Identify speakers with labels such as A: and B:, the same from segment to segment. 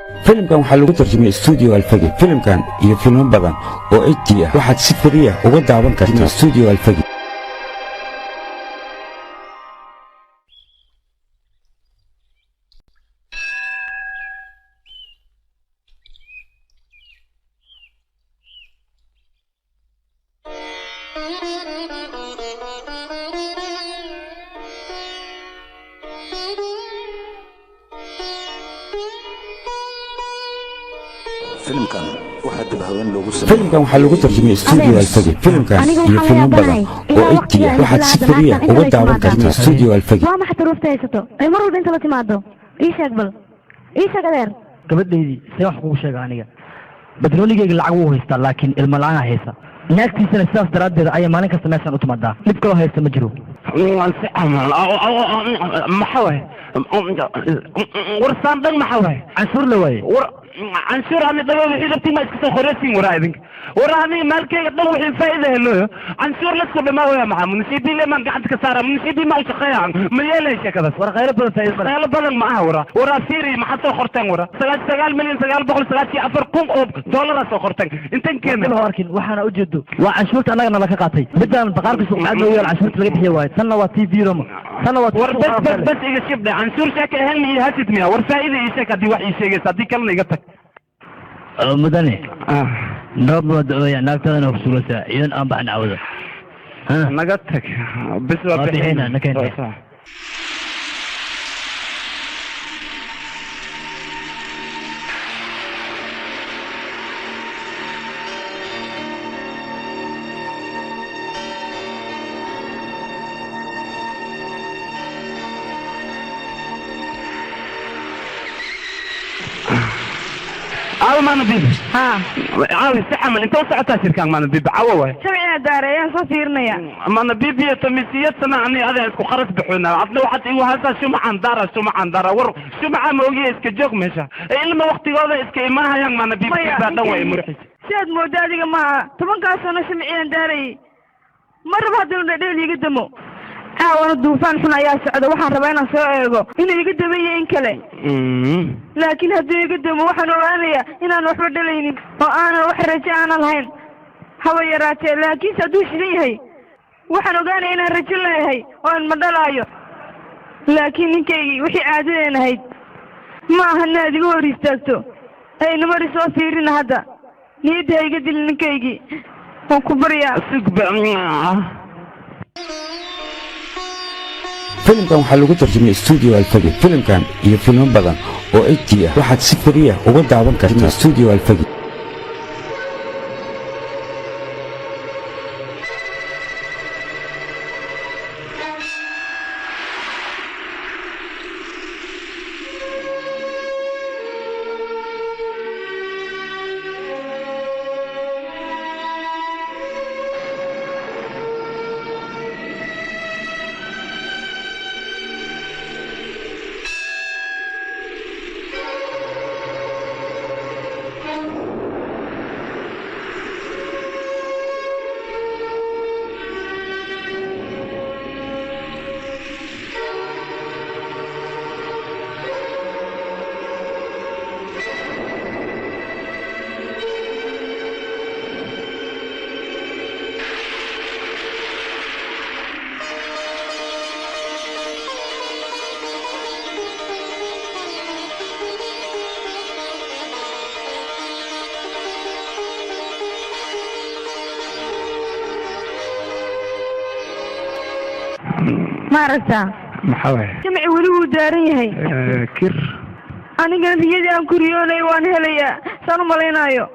A: Filimkan waxaa lagu tarjumay Studio Alfagi. Filimkan iyo filmo badan oo HD ah waxaad si free ah uga daawan kartaa Studio Alfagi.
B: Filimkan waxaa dib haween loogu sameeyey.
A: Filimkan waxaa lagu tarjumay Studio Alfagi. Filimkan
C: Aniga
A: iyo
C: waxaan
A: filmo badan
C: yaabanahay
A: oo
C: ilaa
A: HD ah
C: waqtiga
A: waxaad si free ah uga daawan kartaa Studio Alfagi.
C: Waa maxay duruufta haysato ay mar walba inta la timaado? Ii sheeg bal, ii sheeg, adeer.
D: Gabadhaydii, see wax kugu sheega aniga? Badroonigeyga lacag wuu haystaa, laakiin ilmo la-aan haysa naagtiisana. Sidaas daraaddeed ayay maalin kasta meeshaan u timaadaa. Dhib kaloo haysta ma jiro.
E: Si camal maxa waay? War saan dhan maxa waay?
D: Canshuur la waaye.
E: War canshuur ani dhabo wixii rabtiin ma iska soo qoreysiin. Waraa idinka, war aniga maalkeyga dhan wixii faa'iida heloyo canshuur lasku dhamaa waya. Maxaa munisibi lemaan gacanta ka saara? Munisibi ma u shaqeeya? Ma yeelay sheekadaas?
D: War khayro badan, faa'iido badan.
E: Qaylo badan ma aha. Wara, waraa fiiri, maxaad soo qorteen? Wara 99,994,000 oo dollaraa soo qorteen. Intan keena.
D: Hor arkin waxaana ujeedo waa canshuurta annaga nala ka qaatay. Midaan baqaarka suuq noogu yaal canshuurta laga bixiya waaye. Tanna waa TV Roma, tanna waa
E: War bes, bes, bes, iga shibdhe. Canshuur sheeka ahaan ma ii hasid miya? War faa'iida ii sheeg haddii wax ii sheegaysa, haddii kalena iga tag.
D: Mudane, noob waa dacooya, naagtadana hubsuulasaa idan aan baxna cawda.
E: Naga tag bis, waa.
D: Waa bixina, na keentay.
E: Caawa maana bibi.
C: Haa.
E: Caawi si camal inta u socotaa shirkaan maana bibi, caawa waay.
C: Sharciga daare ayaan soo fiirinaya.
E: Maana bibi, tamisiyad sana ani adaa isku qaras bixina. Adna waxaad igu haysaa shumacan daara, shumacan daara. War shumaca ma ogiya? Iska joog meesha, ilma waktigooda iska imaanayaan maana bibi.
C: Maya.
E: Baa dhan way murxis.
C: Sidaad mooda adiga maaha. 10-kaas sano shamciyaan daarayay, ma rabo haddanu dhadheel iiga damo. Caawana duufaan xun ayaa socda. Waxaan rabaa inaan soo eego inuu iga damo iyo in kale, laakiin hadduu iga damo waxaan ogaanayaa inaan waxba dhalaynin oo aanan wax rajo aanan lahayn haba yaraatee. Laakiinse hadduu shidan yahay, waxaan ogaanaya inaan rajo leeyahay oo aan ma dhalaayo. Laakiin ninkaygii, wixii caadadeen ahayd ma aha inaad iga hor istaagto. Aynamari soo fiirina hadda. Niyadda ha iga dilin, ninkaygii, waan ku baryaa.
E: Sugba.
A: Filimkan waxaa lagu tarjumay Studio Alfagi. Filimkan iyo filmo badan oo HD ah waxaad si free ah uga daawan kartaa Studio Alfagi.
C: Ma aragtaa?
E: Maxaa waay?
C: Jamci weli wuu daaran yahay.
E: Kir.
C: Anigana riyadii aan ku riyoonay waan helayaa, saan u malaynaayo.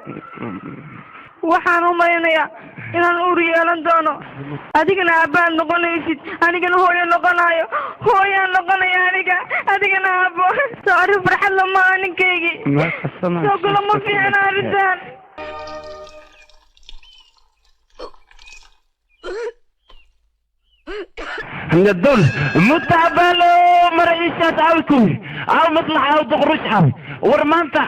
C: Waxaan u malaynayaa inaan uur yeelan doono, adigana aabbaad noqonaysid, anigana hooyo noqonayo. Hooyaan noqonaya aniga, adigana aabbo. Soo arrin farxad lama aha, ninkaygii? Soo kula ma fiicna arrintan.
E: Dol mutaabalo maraishaas aawi kuwi aaw maslax aaw duqrush aawi. War maanta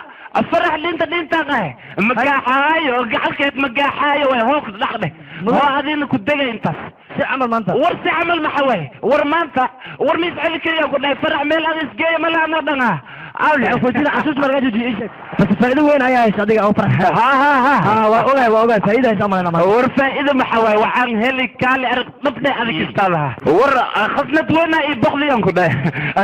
E: farax dhinta dhinta qahe magaaxaayo gacalkeed magaaxaayo way hoos dhaqdhe hoo adina ku dega intaas.
D: Si camal maanta.
E: War si camal maxa waay? War maanta war ma isceli kariya ku dhahay? Farax meel ad isgeeya mala ana dhana
D: Awli xasuus markaa joojiyo ii sheeg. Bas faa'iido weyn ayaa haysa adiga oo farxa.
E: Ha ha ha.
D: Ha, waa ogahay, waa ogahay faa'iido haysa ama nama.
E: War faa'iido maxaa waaye? Waxaan heli kaali arag dhabdhe adig istaadaha. War khasnad weyna ii boqdiyaan ku dhahay.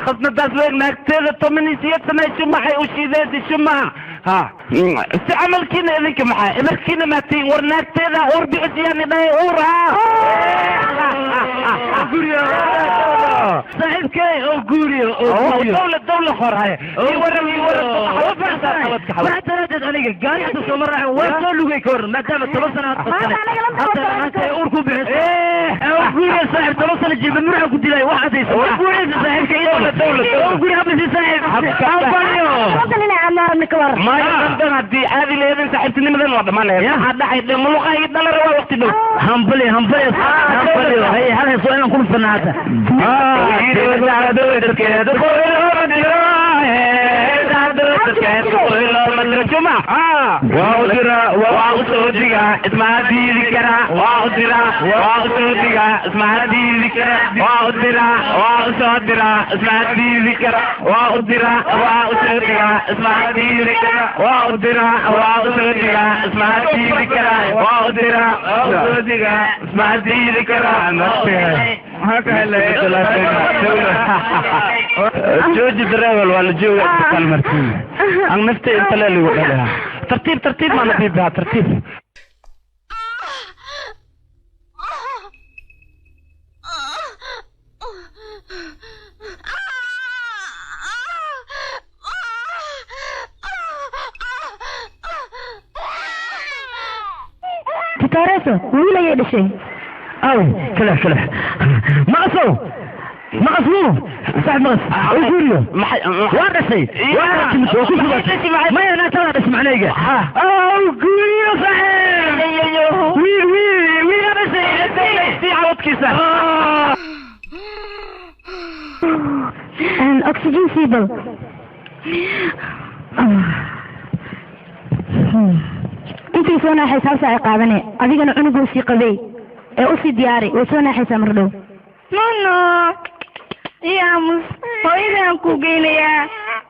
E: Khasnadaas weyn naagteeda 18 sana shumaxay u shiideesi shumaha. Ha si camalkiina idinka maxaa imarkiina maatiin war naagteeda uur bixisiyaan dhahay uur ha.
D: Guriyo. Saaxiibkay oo guriyo oo guriyo.
E: Dawla dawla hor haye. Ii waran ii waran.
D: Waxaa daraaddeed aniga gaari hadda sooma raacin, waa soo lugay ka hor maadaama 10 sano aad qabsanay. Hadda maanta ay uur ku bixisay. Oo guriyo saaxiib, 10 sano jilba muruxa ku dilay wax cadaysa. Waa guuraysa saaxiibka iyo
E: Dawla dawla.
D: Oo guriyo habisi saaxiib. Hambalyo.
E: Maya dandan haddii aadi laheedin saaxiibtinimadan waa dhammaan laheed. Maxaa dhacay dhe muluqaha iyo dhalara waa waqti dhow.
D: Hambalyo hambalyo hambalyo. Hay hal hees waa inaan ku dhufanaa hadda.
E: Jooji dareewal waa la jooga isbitaal martiin aan nafta inta leeligu dhalaha tartiib tartiib maana biibaha tartiib.
C: Titareso, wiil ayay dhashay.
D: Aw, kala kala. Maqasow. Maqas wuu. Saaxiib maqas. Oo guriyo. Waa dhashay. Waa timid oo ku sugan. Maya naagtada dhashay macnayga. Aw guriyo saaxiib. Wiil wiil wiil dhashay.
E: Si cawadkiisa.
C: Oxygen sii bal. Intay soo naaxaysa hal saac qaadane, adigana cunugu sii qabey ee u sii diyaari, way soo naaxaysaa mar dhow. Nono, ii aamus, hooyadaan ku geynayaa,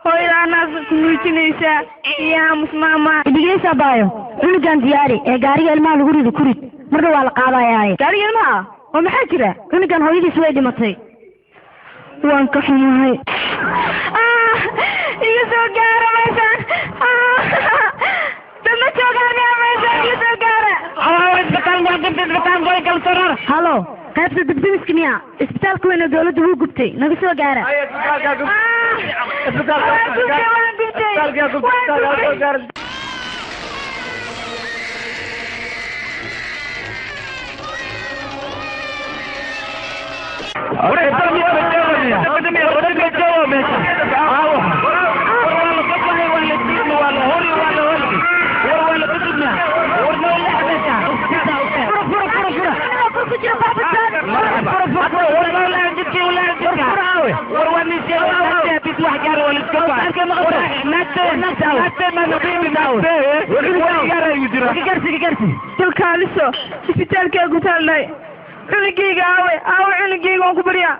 C: hooyada anaas ku nuujinaysaa, ii aamus maama. Dhigaysaa baayo, cunugan diyaari ee gaariga ilmaha lagu rido ku rid, mar dhow waa la qaadayaaye. Gaariga ilmaha? Oo maxaa jira? Cunugan hooyadiis way dhimatay. Waan ka xumahay. Iga soo gaara meeshaan. Dama joogaan meeshaan, iga soo gaara. Halo, qaybta dibdimiska miya? Isbitaalka weyn ee dowladda wuu gubtay, naga soo gaara. Waan gubtay, waan gubtay. Kalkaaliso, isbitaalkaa gutaalnay. Cunugayga aawe, aawe cunugayga waan ku baryaa.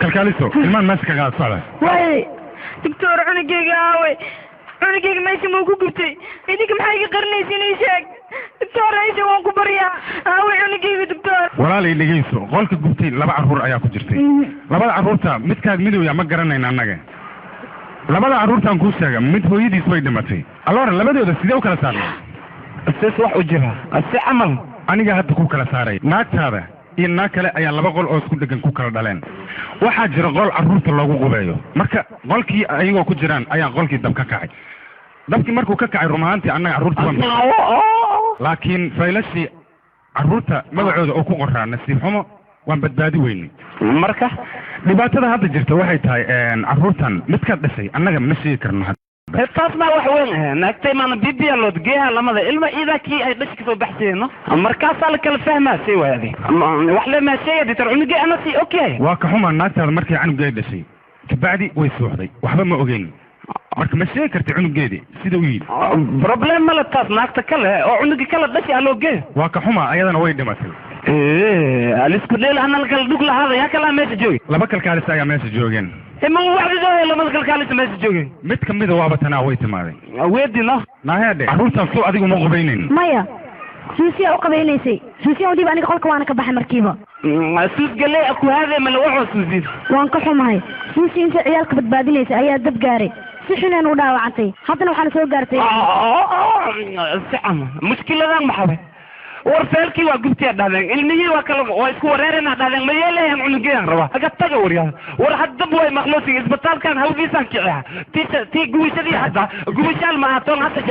F: Kalkaaliso, ilmahan meesha ka qaad socda.
C: Waay doctor, cunugayga aawe, cunugayga meesha muu ku gubtay? Idinka maxaa iga qarinaysiin? Ii sheeg doctor, aisha waan ku baryaa, aawe cunugayga doctor.
F: Walaalay dhegeyso, qolka gubtay 2 carruur ayaa ku jirtay. Labada carruurta midkaag midowya ma garanayna annaga. Labada carruurtaan kuu sheega mid hooyadiis way dhimatay. Alora labadooda sidee u kala saarnay?
E: Sis wax u jira si camal
F: aniga hadda ku kala saaray. Naagtaada iyo naag kale ayaa 2 qol oo isku dhegan ku kala dhaleen. Waxaa jira qol carruurta loogu qubeeyo. Marka qolkii ayagoo ku jiraan ayaa qolkii dab ka kacay. Dabkii markuu ka kacay run ahaantii annaga carruurta waan, laakiin faylashii carruurta magacooda oo ku qoraa nasiib xumo waan badbaadi weynay.
E: Marka
F: dhibaatada hadda jirta waxay tahay carruurtan midkaad dhashay annaga ma sheegi karno hadda.
E: Taas maa wax weyn ah naagtay maana bibiya lood geeha lamada ilma iidaa kii ay dhashi kasoo baxsayno markaasaa la kala fahmaa sii waadi wax le maa sheegay ditar cunugii ana sii ogyahay.
F: Waa ka xumaa naagtaada markii canugii ay dhashay Kabacdi way suuxday, waxba ma ogeyn. Marka ma sheegi karta cunugeedii sida u yidhi?
E: Problem male taas. Naagta kale oo cunugii kala dhashay haloo geeyo.
F: Waa ka xuma, ayadana way dhimatay.
E: Alisku dheel anal kala dhug lahaada. Yaa kalaa meesha joogi?
F: Laba kalkaalisa ayaa meesha joogeen.
E: Ma waxdidooya lamada kalkaalisa meesha joogeen?
F: Mid ka mida waaba tanaa, way timaaday.
E: Weydino.
F: Naaheedhe, carruurtaan soo adigu ma qubaynayn?
G: Maya, Suusiyaa u qabaynaysay. Suusiya u dhiib aniga qolka, waana ka baxay markiiba.
E: Suus galey ku haadee male waxoo suusin.
G: Waan ka xumahay. Suusi inta ciyaalka badbaadinaysa ayaa dab gaaray, si xuneen u dhaawacantay. Haddana waxaana soo gaartay.
E: Si cama mushkiladan maxawe? War feelkii waa gubtiyaa dhahdeen, ilmihii waa kala waa isku wareerena dhahdeen. Ma yeelayaan cunugeyan rabaa aga taga. Waryaa, war haddab way maqluusin isbitaalkan hawdiisaan kiciya tii gubashadii. Hadda gubashaal ma ahatoon hadda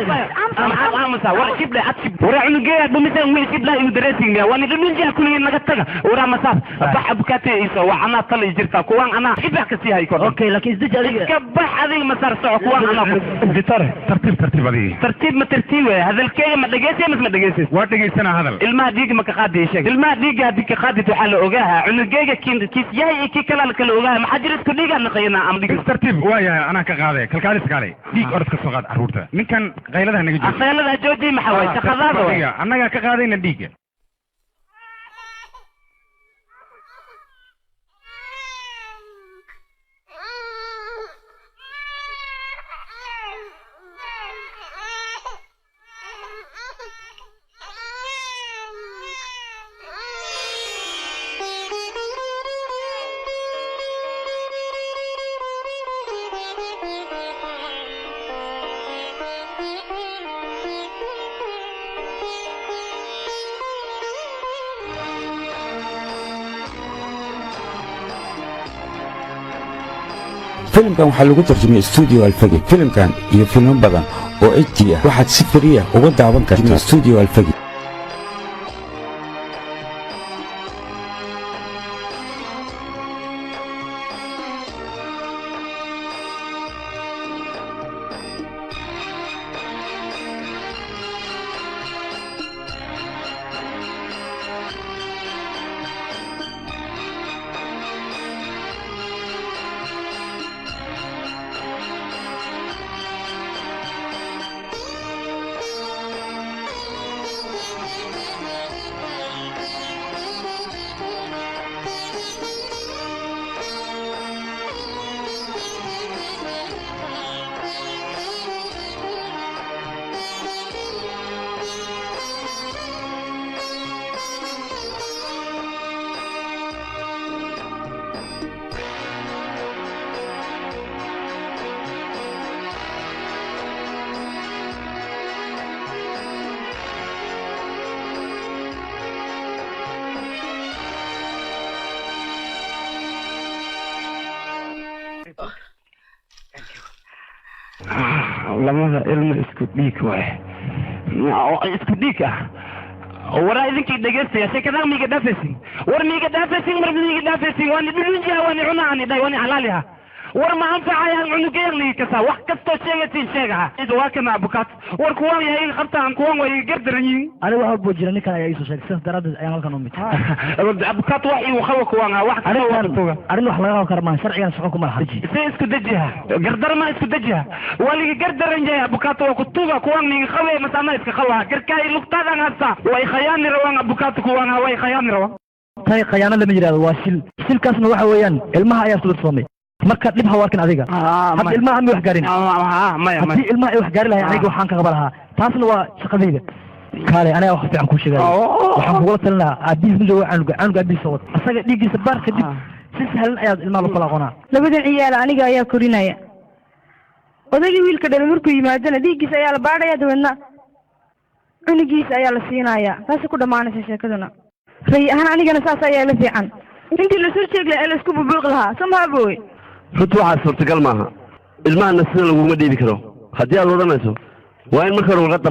E: aamusa. War shibdhe ad shib. Waraa cunugeya dhumisan wiil shibdha igu dareesigmiya waani dhuminjiha kuligii naga taga. Waraa masaaf bax abukaate iso waa anaa tala i jirtaa kuwaan anaa shibax ka sii hay kor.
D: Okay, laakiin isdeji adiga.
E: Iska bax adiga, masaar soco kuwaan anaa ditore.
F: Tartiib, tartiib adiga.
E: Tartiib ma tartiib wey? Hadalkeega ma dhegeysay mas ma dhegeysay?
F: Waa dhegaysanaa, hadal.
E: Ilmaha dhiiga ma ka qaadi? Sheeg, ilmaha dhiiga haddii ka qaadid waxaa la ogaaha cunugeyga kiis yahay iyo kii kalaa la kala ogaaha. Maxaa jira, isku dhiigaa naqaynaa ama dhiig.
F: Tartiib waa yahay, anaa ka qaaday. Kalkaalis, kaalay, dhiig orod ka soo qaad carruurta. Ninkan qayladaha naga jooji.
E: Qaylada jooji maxaa waay? Shaqadaada waay.
F: Annagaa ka qaadayna dhiigga.
A: Filimkan waxaa lagu tarjumay Studio Alfagi. Filimkan iyo filmo badan oo HD ah waxaad si free ah uga daawan kartaa Studio Alfagi.
E: Lamada ilmo isku dhiig waay, isku dhiig ah. Waraa idinkii dhegeystaya, sheekadaa miiga dhaafaysin? War miiga dhaafaysin? Mar miiga dhaafaysin? Waani dhulunjiha, waani cunaa, ani dhahay waani xalaaliha. War ma anfacayaan cunugeyan ligi kasaa. Wax kastoo sheegaysin sheegaha. Waa kana abukaat. War kuwaan yahay iga qabtaan, kuwaan waa iga gardaran yihiin.
D: Aniga wax walbuu jira ninkan ayaa iisoo sheegay, sidaas daraaddeed ayaan halkan u mid.
E: Abukaat, wax igu qaba kuwaan ha wax kastoo waa tuga.
D: Arrin wax laga qaban kara maaha, sharcigan shaqo kuma laha.
E: See isku dejiha gardar ma isku dejiha? Waa liga gardaran yahay abukaat, waa kutuga kuwaan miiga qabe masama iska qabaha garkaa i lugtaadan hasta. Way khayaani rawaan abukaat, kuwaan ha way khayaani rawaan.
D: Tani khayaano lama yidhahdo, waa shil. Shilkaasna waxa weeyaan ilmaha ayaa isku darsoomay. Marka dhib ha u arkin adiga. Hadda ilmaha ma wax gaarin.
E: Maya.
D: Haddii ilmaha ay wax gaari lahay, aniga waxaan ka qaban lahaa, taasna waa shaqadayda. Kaale, aniga wax fiican kuu sheegaya. Waxaan kugula talin lahaa, aabihiis ma joogo canuga. Canuga aabihiis wad, asaga dhiiggiisa baar, kadib si sahlan ayaad ilmaha loo kala aqoonaa.
C: Labadan ciyaal aniga ayaa korinaya. Odaygii wiilka dhalay markuu yimaadana dhiiggiisa ayaa la baadhaya, dabeedna cunugiisa ayaa la siinayaa. Taasay ku dhammaanaysa sheekaduna. Ray ahaan anigana saas ayaa la fiican intii lasoo sheegi lahaa ee laisku bubuuqi lahaa. Soo maha booy?
H: Runti waxaa suurtagal maaha, ilmahana sida laguma dhiibi karo. Haddii aad odhanayso, waa in marka hore warqadda